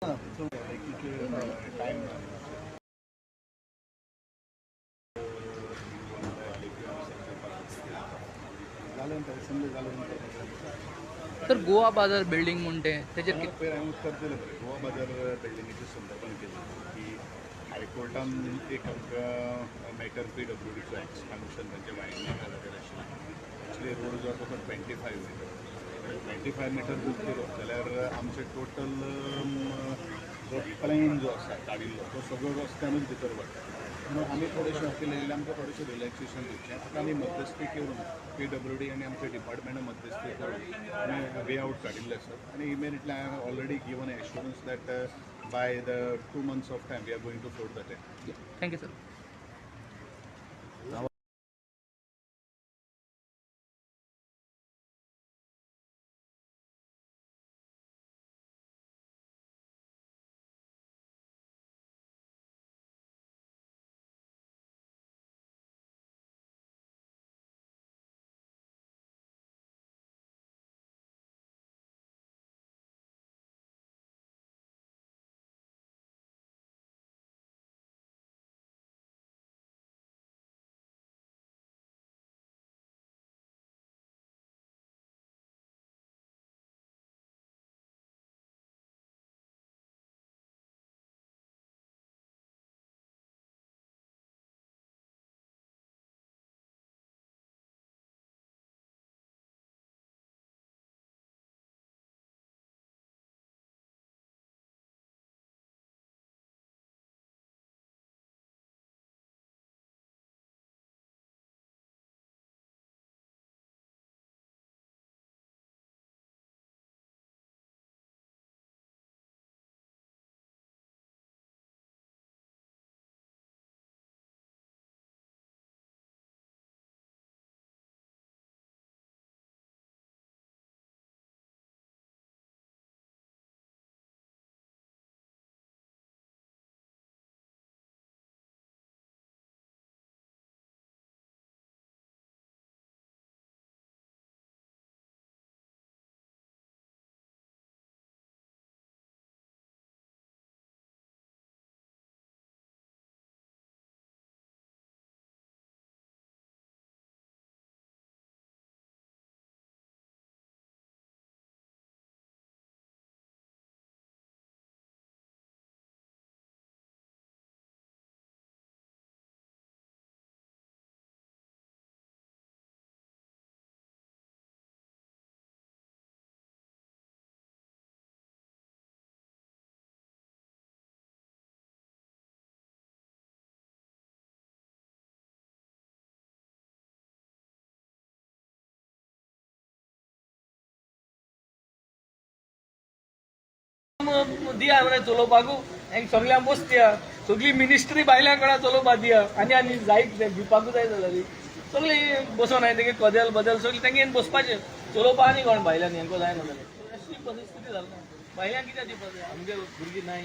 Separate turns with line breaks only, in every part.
Time. जालें नंतर, assembly जालें नंतर.
तर गोवा बाजार बिल्डिंग म्हणटे तेजेर कितें?
पयर हांवें उत्तर दिलें मरे. गोवा बाजार बिल्डिंगेच्या संदर्भान केलें की हायकोर्टान एक आमकां मॅटर पीडब्ल्यूडीचो एक्सपान्शन तांचे वायडनिंग जाल्यार आशिल्लें. एक्चुली रोड जो आसा तो 25 meter, 25 meter जर केलो जाल्यार आमचे टोटल जो प्लॅन जो आसा काडिल्लो तो सगळो रस्त्यानूच भितर वता. म्हणून आमी थोडेशें अपील येयल्लें, आमकां थोडेशें रिलॅक्सेशन दिवचें. आतां आमी मध्यस्थी करून, पीडब्ल्यूडी आनी आमच्या डिपार्टमेंटा मध्यस्थी करून आमी वे आवट काडिल्ले आसात आनी immediately I have already given assurance that by the 2 months of time we are going to float the tender.
Thank you sir.
दिया मरे चलोवपाकू हेंक सगळ्यांक बसतया. सगळी मिनिस्ट्री बायलां कडेन चलोवपा दिया आनी आनी जायत भिवपाकूच जाय जाल्यार सगळी बसोन हांवें तेगे कदेल बदेल सगळी तेंगे बसपाचें चलोवपा आनी कोण भायल्यान हेंको जायना जाल्यार अशी परिस्थिती जाल्या. भायल्यान कित्याक दिवपाक जाय? आमगे भुरगीं नाय,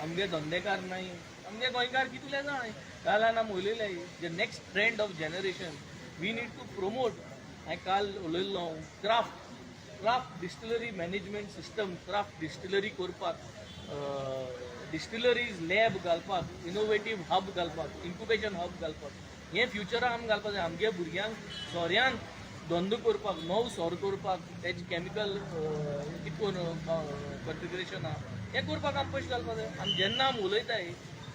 आमगे धंदेकार नाय, आमगे गोंयकार कितले जाण. काल आमी उलयले, the next trend of generation we need to promote. हांवें काल उलयल्लो craft distillery management system, craft distillery करपाक, डिस्टिलरीज लॅब घालपाक, इनोवेटीव हब घालपाक, इन्क्युबेशन हब घालपाक, हें फ्युचराक आमी घालपाक जाय. आमगे भुरग्यांक सोऱ्यान धंदो करपाक, नवो सोरो करपाक, तेजें कॅमिकल कितें करून कॉन्फिगरेशन आहा हें करपाक आमी पयशे घालपाक जाय. आनी जेन्ना आमी उलयताय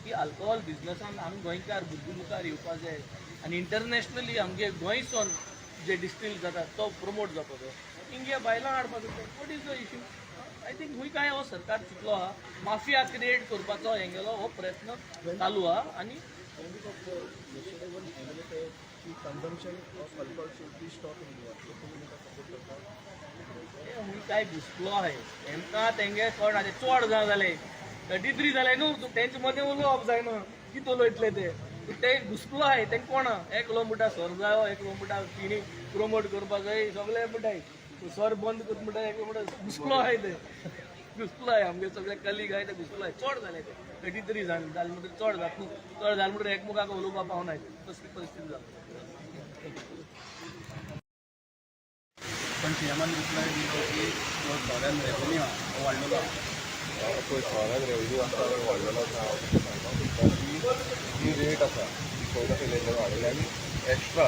की अल्कोहोल बिजनसान आमी गोंयकार भुरगीं मुखार येवपाक जाय आनी इंटरनॅशनली आमगे गोंयसोन जे डिस्टील जाता तो प्रमोट जावपाक जाय, इंडिया बायलां हाडपाक जाय. What is the issue? I think खूंय काय हो सरकार चुकलो आहा. माफिया क्रिएट करपाचो हेंगेलो हो प्रयत्न चालू आहा आनी
की consumption of alcohol should be stop in Goa, so तुम्ही ताका सपोर्ट करता?
खूंय काय घुसलो आहे हेंकां तेंगे चड आतां चड जाण जाले, 33 जाले न्हू. तूं तेंचे मदें उलोवप जायना, कितें उलयतले ते. ते घुसलो आहे. तेंका कोणा एकलो म्हणटा सोरो जायो, एकलो म्हणटा तिणी प्रमोट करपाक जाय. सगळे म्हणटाय सोर बंद कर म्हणटा, एकलो म्हणटा. घुसलो आहे ते, घुसलो आहे. आमगे सगळे कलीग आहे ते घुसलो आहे. चड जाले ते, 33 जाण जाले म्हणटकीर चड जात न्हू. चड जालें म्हणटकीर एकमुखाक उलोवपाक पावनाय, तसली परिस्थिती जाता.
पण सीएमान रिप्लाय दिलो की जो सोऱ्यान रेवेन्यू आहा तो वाडलेलो आहा. पळय शहरान रेवेन्यू आसा वाडलेलो आसा. हांव तुमकां सांगपाक सोदता की जी रेट आसा ती खंय ना खंय तेंच्यांनी वाडयल्या आनी एक्स्ट्रा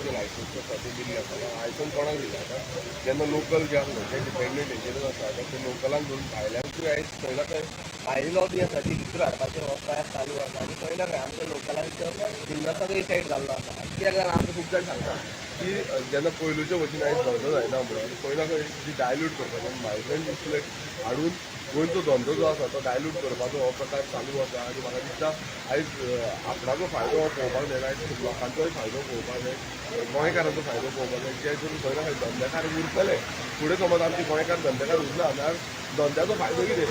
जे लायसन्स आसा ते दिल्ले आसा. लायसन्स कोणाक दिले आतां जेन्ना लोकल जे आसले ते डिपेंडंट हेजेरूच आसा. आतां ते लोकलांक धरून भायल्यांकूय आयज खंय ना खंय
भायली लॉबी आसा ती भितर हाडपाचो हो प्रयास चालू आसा आनी खंय ना खंय आमच्या लोकलांचो बिजनसाचो इफेक्ट जाल्लो आसा.
कित्याक जाणां, आमकां खूब जाण सांगता की जेन्ना पयलूचे भशेन आयज धंदो जायना म्हणून खंय ना खंय जी डायल्यूट करपाचो, मायग्रंट इतले हाडून गोंयचो धंदो जो आसा तो डायल्यूट करपाचो हो प्रकार चालू आसा. आनी म्हाका दिसता आयज आपणाचो फायदो हो पळोवपाक जायना, आयज लोकांचोय फायदो पळोवपाक जाय, गोंयकारांचो फायदो पळोवपाक जाय. जे करून खंय ना खंय धंदेकार उरतले फुडें. समज आमचे गोंयकार धंदेकार उरना जाल्यार धंद्याचो फायदो कितें?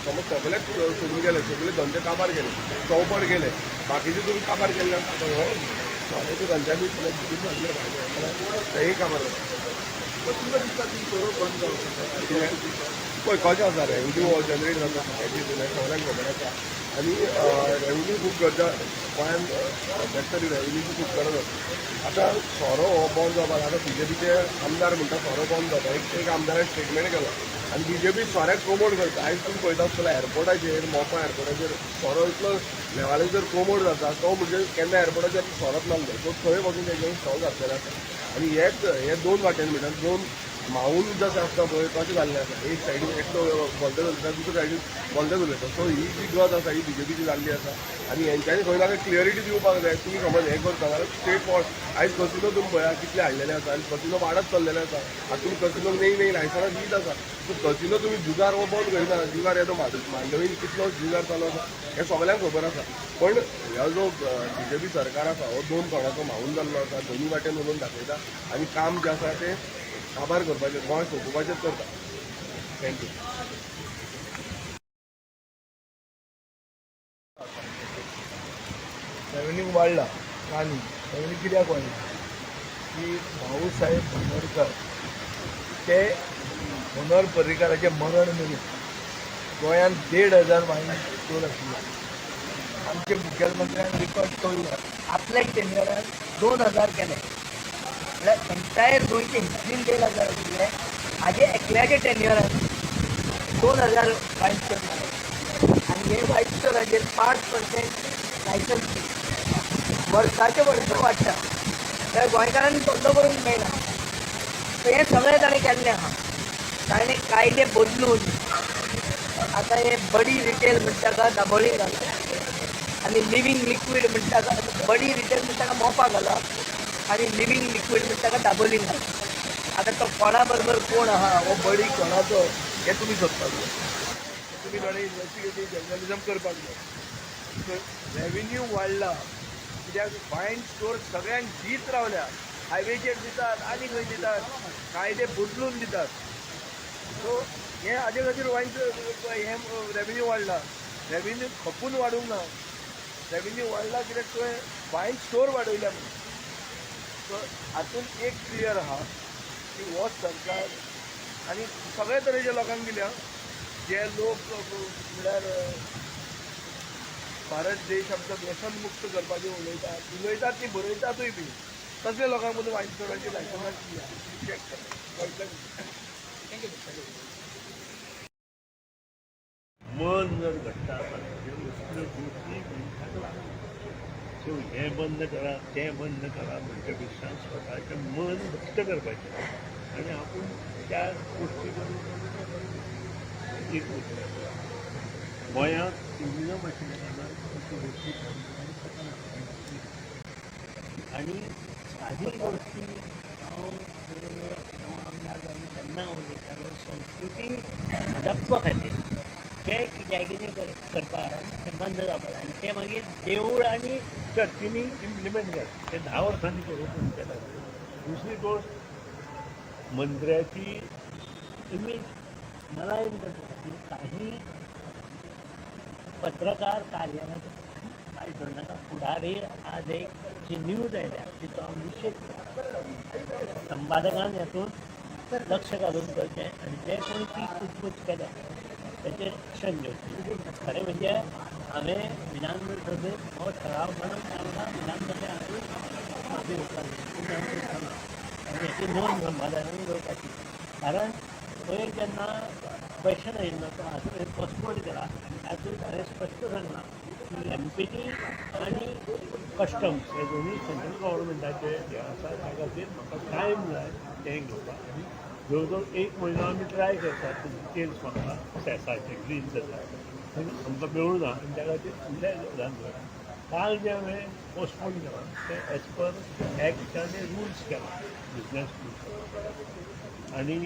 समज सगळेच सोडून गेले, सगळे धंदे काबार गेले, चौपट गेले, बाकीचे तुमी काबार केल्ले आसा. सोऱ्याच्या धंद्याकूय सगळे फायदो, तेय काबार जाता.
तुमकां दिसता की सोरो बंद जावंक शकता?
पळय कशें आसा, रेवेन्यू हो जनरेट जाता सगळ्याची हितून, सगळ्यांक खबर आसा. आनी रेवेन्यू खूब गरज गोंयांत, सद्याक तरी रेवेन्यूची खूब गरज आसा. आतां सोरो हो बंद जावपाक, आतां बीजेपीचे आमदार म्हणटा सोरो बंद जाता. एक आमदारान स्टेटमेंट केलो आनी बीजेपी सोऱ्याक प्रमोट करता. आयज तुमी पळयता आसतलो एअरपोर्टाचेर, मोपा एअरपोर्टाचेर सोरो इतलो लेवलाचेर प्रमोट जाता, तो म्हणजे केन्ना एअरपोर्टाचेर सोरोच नासलो. सो थंय वचून तेंच्यांनी स्टॉल घातलेले आसा. आनी हेच हे दोन वाटेन म्हणल्यार दोन मावून जशें आसता पळय तशें जाल्लें आसा. एक सायडीन एकटो भलतेच उलयता, दुसरे सायडीन भलतेच उलयता. सो ही जी गत आसा ही बीजेपीची जाल्ली आसा आनी हेंच्यांनी खंय ना खंय क्लियरिटी दिवपाक जाय. तुमी समज हें करता जाल्यार स्ट्रेट फॉरवर्ड, आयज कसिनो तुमी पळया कितले हाडलेले आसा आनी कसिनो वाडत चल्लेले आसा. आतां तुमी कसिनोक नवी नवी लायसनां दीत आसा. सो कसिनो तुमी जुगार हो बंद करिना. जुगार येदो मांडवीन कितलो जुगार चालू आसा हें सगल्यांक खबर आसा. पण ह्या जो बीजेपी सरकार आसा हो दोन तोंडाचो मावून जाल्लो आसा. दोनूय वाटेन उलोवन दाखयता आनी काम जें आसा तें काबार करपाचें, गोंय सोंपोवपाचेंच करता. Thank you.
Revenue वाडला आनी रेवेन्यू कित्याक वाडला की भाऊसाहेब बांदोडकर ते मनोहर पर्रीकाराचें मरण मेरेन गोंयांत 1500 वायन स्टोर आशिल्ले. आमचे मुखेलमंत्र्यान रिकॉर्ड तोडलो,
आपल्या टेन्युअरान 2000 केले. म्हळ्यार एंटायर गोंयचे हिस्ट्रीन 1500 आशिल्ले, हाजे एकल्याच्या टेन्युअरान 2000 वायन स्टोर जाले. आनी हे वायन स्टोराचेर 5% लायसन्स फी वर्साचे वर्स वाडटा, त्या गोंयकारांनी धंदो करूंक मेळना. सो हें सगळें ताणें केल्लें आहा. ताणें कायदे बदलून आतां हें बडी रिटेल म्हणटा ताका दाबोळी घाला आनी लिव्हिंग लिक्वीड म्हणटा ताका, बडी रिटेल म्हणटा ताका मोपा घाला आनी लिव्हिंग लिक्वीड म्हणटा ताका दाबोळी घाला. आतां तो कोणा बरोबर कोण आहा,
हो बडी कोणाचो हें तुमी सोदपाक जाय. तुमी थोडे इन्वेस्टिगेटीव जर्नलिजम करपाक जाय. रेवेन्यू वाडला कित्याक वायन स्टोर सगळ्यांक दीत रावल्या, हायवेचेर दितात आनी खंय दितात, कायदे बदलून दितात. सो हें हाजे खातीर वायन हें रेवेन्यू वाडला. रेवेन्यू खपून वाडूंक ना. रेवेन्यू वाडला कित्याक तुवें वायन स्टोर वाडयल्या म्हणून. सो हातून एक क्लियर आहा की हो सरकार आनी सगळे तरेच्या लोकांक दिल्या, जे लोक म्हणल्यार भारत देश आमचो व्यसन मुक्त करपाचें उलयतात, उलयतात ती बरयतातूय बी, तसल्या लोकांक मदीं वायन स्टोराची लायसन्सां दिल्या. चॅक करा, कळटलें.
Thank you.
मन जर घट्ट आसा म्हणजे असल्यो गोश्टी मनशाक लागना. सो हें बंद करा, तें बंद करा म्हणच्या पेक्षा स्वताचें मन घट्ट करपाचें आनी आपूण त्या गोश्टी बरोबर एक गोश्ट, गोंयांत ट्युरिजम आशिल्ल्या कारणान अश्यो गोश्टी बंद जावंक शकना. आनी सादी गोश्टी हांव जेन्ना आमदार जालो तेन्ना हांव उलयतालो, संस्कृती जपपा खातीर तें कित्याक कितें करपाक तें बंद जावपाक जाय आनी तें मागीर देवूळ आनी चर्चींनी इम्प्लिमेंट जालें. तें 10 वर्सांनी करूं, पूण तें जालें. दुसरी गोश्ट, मंत्र्याची इमेज मलायन करपा खातीर काही पत्रकार कार्यालयात काय नाका. फुडारी आज एक जी न्यूज आयल्या तिचो हांव निशेध करता. संपादकान हातूंत लक्ष घालून करचें आनी जे कोणी ती कुचबूच केल्या ताचेर एक्शन घेवचें. खरें म्हणजे हांवें विधानसभेत हो ठराव म्हणून आमकां विधानसभे हातून माफी घेवपाक जाय, पूण हांव करतना आनी हाची नोंद संपादकान करपाची, कारण पयर जेन्ना क्वेश्चन आयिल्लो तो आजून पोस्टपोन केला. आनी तातूंत हांवें स्पश्ट सांगलां की एमपीटी आनी कस्टम्स हे दोनूय सेंट्रल गव्हर्मेंटाचे हे आसा, त्या खातीर म्हाका टायम जाय तें घेवपाक. आनी जवळ जवळ एक म्हयनो आमी ट्राय करतात डिटेल्स म्हाका सेसाचे, ग्रीन सेसाचे, पूण आमकां मेळूं ना. आनी त्या खातीर फुडल्या विधानसभा काल जें हांवें पोस्टपोन केलां तें एज पर एक्ट आनी रुल्स केलां, बिजनेस रुल्स. आनी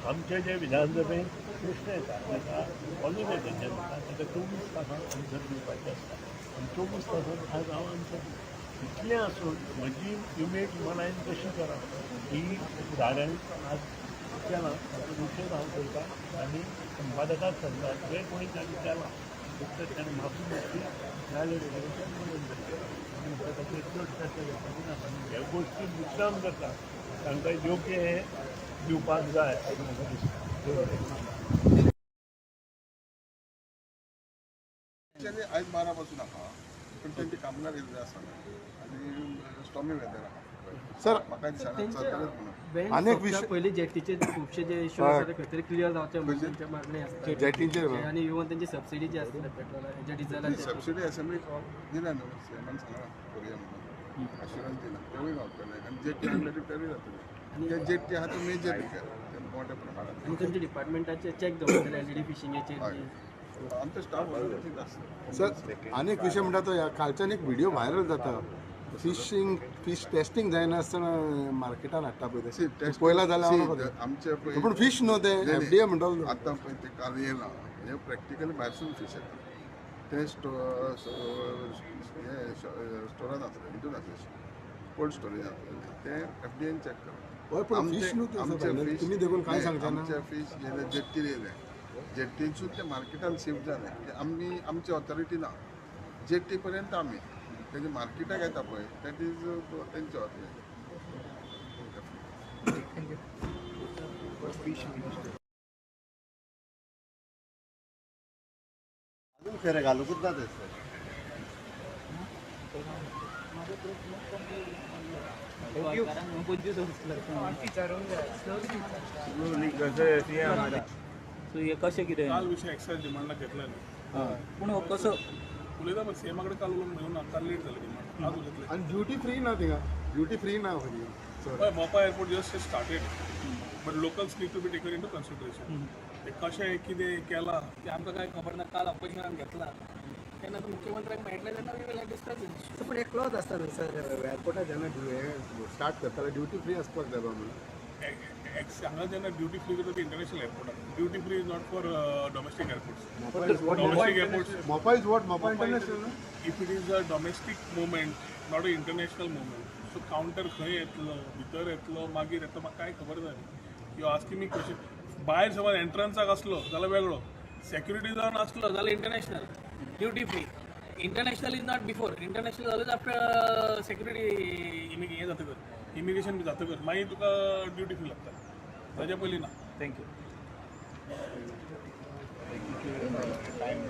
आमचे जे विधानसभेत प्रश्न येता ताका पॉलिमेंट जाता, ताका 24 तासांत आन्सर दिवपाचें आसता आनी 24 तासांत आज हांव आन्सर दिता. इतलें आसून म्हजी इमेज मलायन कशी करप ही फुडाऱ्यान आज केलां, ताचो निशेध हांव करता. आनी संपादकाक सांगता, जे कोणी तांणी केलां फक्त ताणें माफी मागची, नाजाल्यार बंद करचें. आनी म्हाका ताचेर चड चर्चा करपाची ना. आनी ह्या गोश्टी मुद्दाम करता तांकां योग्य हें दिवपाक जाय अशें म्हाका दिसता.
ऍक्च्युअली आयज 12 पासून आहा, पूण तेंचे कामगार येयल्ले आसा आनी स्टॉमी वेदर आहा.
सर,
म्हाका दिसना चलतलेच म्हणून.
अनेक विशय
पयलीं जेटीचे खुबशे जे इश्यू आसा ते खंय तरी क्लियर जावचे म्हणून तेंच्या मागणी आसता.
जेटींचेर
आनी इवन तेंची सबसिडी जी आसता पेट्रोला जे डिझलाचेर.
सबसिडी असेंब्लीक दिल्या न्हू, सीएमान सांगलां करुया म्हणून, अश्युरन्स दिला, तेवूय गावतले. आनी जेटी ऑलरेडी तेवूय जातले. ते जेटी आहा तो मेजर ते मोठ्या प्रमाणात.
आनी तुमच्या डिपार्टमेंटाचे चॅक दवरतले एलईडी फिशिंगेचेर?
हय, आमचो स्टाफ ऑलरेडी थंय आसता.
सर, अनेक विशय म्हणटा तो ह्या कालच्यान एक व्हिडिओ व्हायरल जाता, फिशींग फीश टेस्टिंग जायनासतना मार्केटान हाडटा पळय ते, पळयला जाल्यार हांव
आमचे पळय
पूण फीश न्हू ते, एफडीए म्हणटा.
आतां पळय ते काल येयला, हे प्रॅक्टिकली भायरसून फीश येता, ते हे स्टोरान आसले, हितून आसले, कोल्ड स्टोरेज आसले, ते एफडीएन चॅक करप.
हय, पूण फीश न्हू ते, तुमी देखून कांय सांगचे ना.
आमचे फीश येयले, जेट्टीर येयले, जेट्टीनसून ते मार्केटान शिफ्ट जाले, ते आमी आमची ऑथॉरिटी ना. जेट्टी पर्यंत आमी, तेजे मार्केटाक येता पळय, that is तेंचे ऑथॉरिटी.
Thank you.
अजून फेरे घालूंकच ना ते सर.
25 वर्स. सो हे कशें कितें?
काल विशय एक्सायज डिमांडाक घेतला न्ही.
पूण हो कसो
उलयता, पण सीएमा कडेन काल उलोवंक मेळूं ना, काल लेट जालें डिमांड, आज उलयतले.
आनी ड्युटी फ्री ना थिंगा, ड्युटी फ्री ना खंय सर.
हय, Mopa airport just started, but locals need to be taken into consideration. ते कशें कितें केलां
ते आमकां कांय खबर ना. काल ऑपोजिशनान घेतला तेन्ना तो मुख्यमंत्र्याक मेळटले तेन्ना we will discuss.
पूण एक क्लॉज आसता न्हू सर, एअरपोर्टार जेन्ना स्टार्ट करता ड्युटी फ्री आसपाक जाय बा म्हणून.
हांगा जेन्ना ड्युटी फ्री करता ते international एअरपोर्टार. Duty free is not for domestic airports. Domestic airports
Mopa is what? Mopa international?
If it is a domestic movement, not a international movement. So counter खंय येतलो, भितर येतलो, मागीर येतलो, म्हाका कांय खबर ना. You asking me question. भायर समज एंट्रन्साक आसलो जाल्यार वेगळो सेक्युरिटी जावन
आसलो जाल्यार international duty free. International is not before, international always after security
हें जातकर, इमिग्रेशन बी जातकर मागीर तुका ड्युटी फ्री लागता, ताच्या पयलीं ना.
Thank you.
Time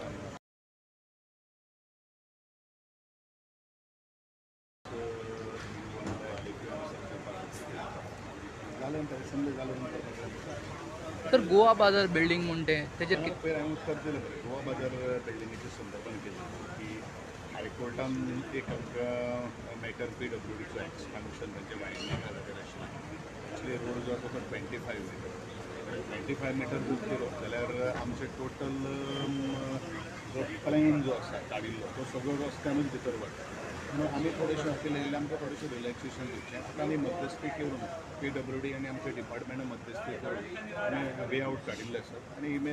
जालें म्हणटा, असेंब्ली जालें म्हणटा.
तर गोवा बाजार बिल्डींग म्हणटे तेजेर कितें?
पयर हांवें उत्तर दिलें पळय, गोवा बाजार बिल्डिंगेच्या संदर्भान केलें की हायकोर्टान एक आमकां मॅटर पीडब्ल्यूडीचो एक्सपान्शन तांचे वायडनींग जाल्यार आशिल्लें. एक्चुली रोड जो आसा तो 25 meter, 25 meter जर केलो जाल्यार आमचे टोटल जो प्लॅन जो आसा काडिल्लो तो सगळो रस्त्यानूच भितर वता. म्हणून आमी थोडेशें अपील येयल्लें, आमकां थोडेशें रिलॅक्सेशन दिवचें. आतां आमी मध्यस्थी करून, पीडब्ल्यूडी आनी आमच्या डिपार्टमेंटा मध्यस्थी करून आमी वे आवट काडिल्ले आसात आनी इमेल